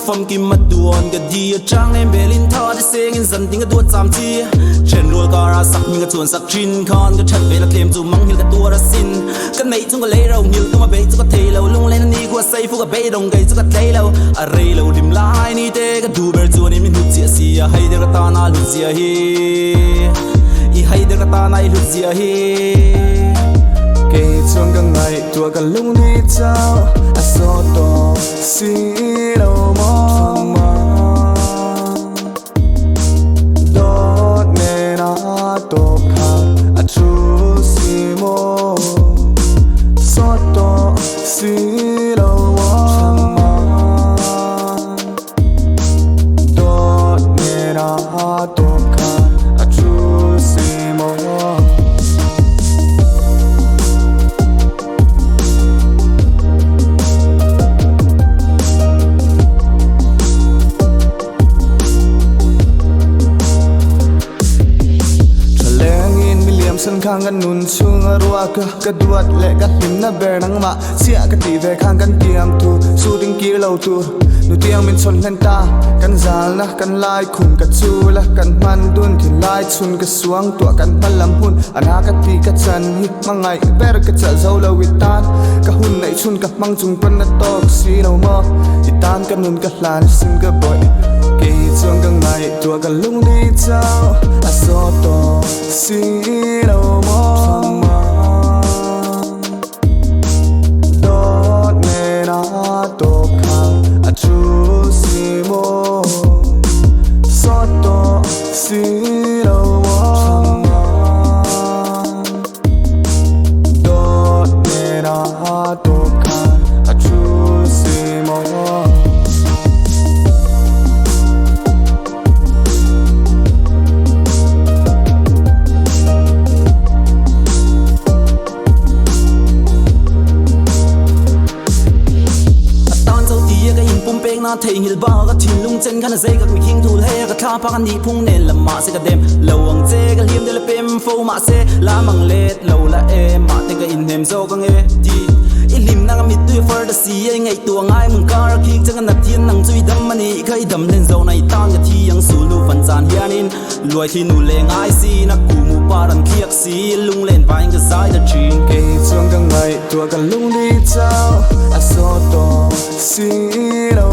Famkim a duan ka di a chang nen belin tha te sengin zan ding a duat cham chi. Then rual kara sak hming a chuan sak thin khan ka that vel a tlem chu mang hil ka tuar a sin. Ka neih chung ka lei ro ngil tum a bei chu ka thei lo lung len a ni khu a sei fu ka bei dawng kei chu ka tlei lo. A rei lo hlim lai ni te ka duh ber chuan i mi hnut chiah si a hei der ka tana hlut zia hi. I hei der ka tana i hlut zia hi. Kei chuan ka ngaihtuah ka lung ni chau a sawt tawh si lo maw. Dawt nena tawp khat a thu si maw. Sawt tawh si lo maw. Dawt nena tawp khat a thu si maw. Thalengin mi liam san khang kan nun chhung a ruak a, ka duat leh ka hlimna ber nangmah chiah ka tih ve khan kan tiam thu su ding kir lo tur nutiang min chhawn hlen ta kan zalna kan lai khum ka chul a kan hman dun thin lai chhun ka suang tuah kan hma lam hun a na ka tih ka chan hi hmangaih ber ka chalh zo lo i tan ka hun neih chhun ka hmang chung pawn a tawk si lo maw i tan ka nun ka hlan sin ka bawih kei chuan ka ngaihtuah ka lung ni chau a sawt tawh si lo maw dawt nena tawp kha a thu si maw sawt tawh si lo maw dawt nena tawp kha a thu si maw. A tan zo ti a ka inpum pek na theihnghilh bak a thinlung chen khan a zei ka mihring thul hei a ka thla phak a nih phung nen lam mahse ka dem lo ang che ka hliam deuh la pem fo mahse la mang let lo la em mahte ka inhnem zawk ang e ti i hlimna ka mittui a far ta si a i ngaihtuah ngai mun kar a khik chang a nat hian nang chu i dam a nih kha i dam hlen zawhna i tan ka thi ang sul nu fan chan hianin Luai thli nu leh ngai si na ku mu par an thliak si lunglen vaiin ka zai ta thin. Kei chuan ka ngaihtuah ka lung ni chau a saw tawh si lo.